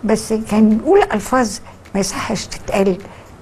بس كان بيقول ألفاظ ما يصحش تتقال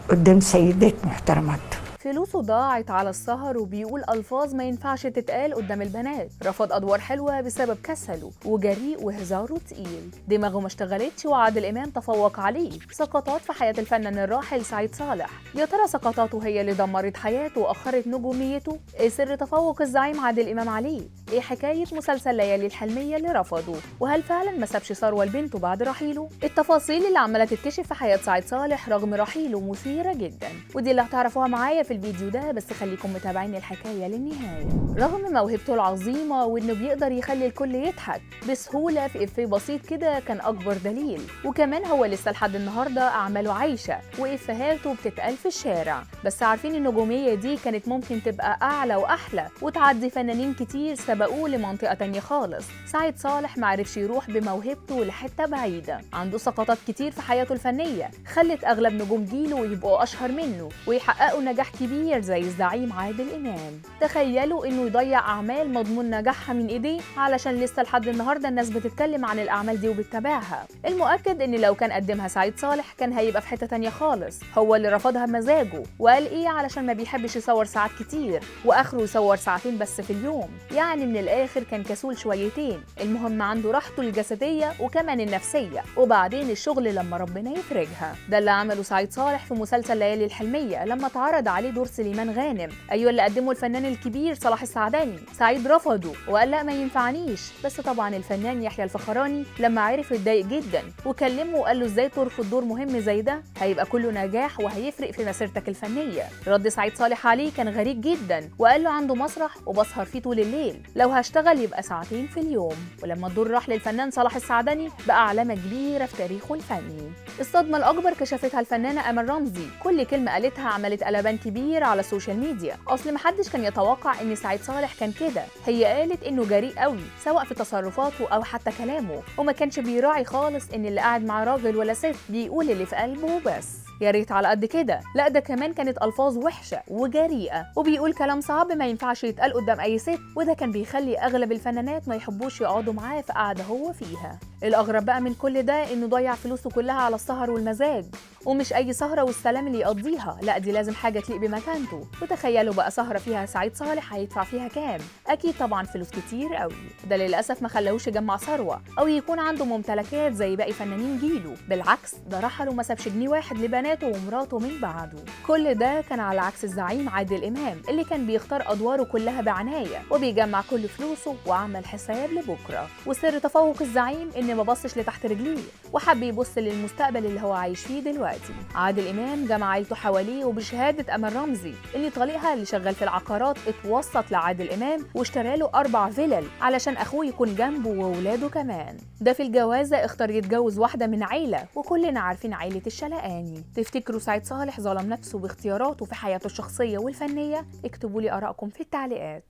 قدام سيدات محترمات. فلوسه ضاعت على السهر وبيقول ألفاظ ما ينفعش تتقال قدام البنات. رفض أدوار حلوة بسبب كسله، وجريء وهزاره تقيل، دماغه ما اشتغلتش وعادل إمام تفوق عليه. سقطات في حياة الفنان الراحل سعيد صالح، يا ترى سقطاته هي اللي دمرت حياته وأخرت نجوميته؟ إيه سر تفوق الزعيم عادل إمام عليه؟ إيه حكاية مسلسل ليالي الحلمية اللي رفضه؟ وهل فعلا ما سابش ثروة لبنته بعد رحيله؟ التفاصيل اللي عمالة تتكشف في حياة سعيد صالح رغم رحيله مثيرة جدا، ودي اللي هتعرفوها معايا في الفيديو ده، بس خليكم متابعين الحكاية للنهاية. رغم موهبته العظيمة وإنه بيقدر يخلي الكل يضحك بسهولة في إفيه بسيط كده كان أكبر دليل، وكمان هو لسه لحد النهاردة أعماله عايشة وإفيهاته بتتقال في الشارع. بس عارفين النجومية دي كانت ممكن تبقى أعلى وأحلى وتعدي فنانين كتير سبقوه لمنطقة تانية خالص. سعيد صالح معرفش يروح بموهبته لحتة بعيدة، عنده سقطات كتير في حياته الفنية خلت أغلب نجوم جيله يبقوا أشهر منه ويحققوا نجاح كبير زي الزعيم عادل إمام. تخيلوا إنه يضيع أعمال مضمون نجاحها من إيديه علشان لسه لحد النهارده الناس بتتكلم عن الأعمال دي وبتتابعها. المؤكد إن لو كان قدمها سعيد صالح كان هيبقى في حتة تانية خالص. هو اللي رفضها بمزاجه وقال إيه علشان ما بيحبش يصور ساعات كتير، وآخره يصور ساعتين بس في اليوم، يعني من الآخر كان كسول شويتين. المهم عنده راحته الجسدية وكمان النفسية، وبعدين الشغل لما ربنا يفرجها. ده اللي عمله سعيد صالح في مسلسل ليالي الحلمية لما اتعرض عليه دور سليمان غانم، ايوه اللي قدمه الفنان الكبير صلاح السعداني. سعيد رفضه وقال لا ما ينفعنيش، بس طبعا الفنان يحيى الفخراني لما عرف اتضايق جدا وكلمه وقال له ازاي ترفض دور مهم زي ده، هيبقى كله نجاح وهيفرق في مسيرتك الفنية. رد سعيد صالح عليه كان غريب جدا وقال له عنده مسرح وبسهر فيه طول الليل، لو هشتغل يبقى ساعتين في اليوم. ولما الدور راح للفنان صلاح السعداني بقى علامة كبيرة في تاريخه الفني. الصدمة الاكبر كشفتها الفنانة امل رمزي، كل كلمة قالتها عملت قلبان كبير على ال social media، اصل محدش كان يتوقع ان سعيد صالح كان كده. هي قالت انه جريء قوي سواء في تصرفاته او حتى كلامه، وما كانش بيراعي خالص ان اللي قاعد مع راجل ولا ست، بيقول اللي في قلبه بس. يا ريت على قد كده، لا ده كمان كانت الفاظ وحشة وجريئه، وبيقول كلام صعب ما ينفعش يتقال قدام اي ست، وده كان بيخلي اغلب الفنانات ما يحبوش يقعدوا معاه في قعدة هو فيها. الاغرب بقى من كل ده انه ضيع فلوسه كلها على السهر والمزاج، ومش اي سهره والسلام اللي يقضيها، لا دي لازم حاجة تليق بمكانته. وتخيلوا بقى سهره فيها سعيد صالح هيدفع فيها كام؟ اكيد طبعا فلوس كتير قوي. ده للاسف ما خلاهوش يجمع ثروة او يكون عنده ممتلكات زي باقي فنانين جيله، بالعكس ده رحل وما سابش جنيه واحد لبناته ومراته من بعده. كل ده كان على عكس الزعيم عادل امام اللي كان بيختار ادواره كلها بعناية وبيجمع كل فلوسه وعمل حساب لبكرة. وسر تفوق الزعيم ان ما بصش لتحت رجليه وحب يبص للمستقبل اللي هو عايش فيه دلوقتي. عادل امام جمع عيلته حواليه، وبشهاده امل رمزي اللي طليقها اللي شغال في العقارات اتوسط لعادل امام واشترى له 4 فيلل علشان اخوه يكون جنبه واولاده كمان. ده في الجوازه اختار يتجوز واحدة من عيله، وكلنا عارفين عيله الشلقاني. تفتكروا سعيد صالح ظلم نفسه باختياراته في حياته الشخصية والفنية؟ اكتبوا لي ارائكم في التعليقات.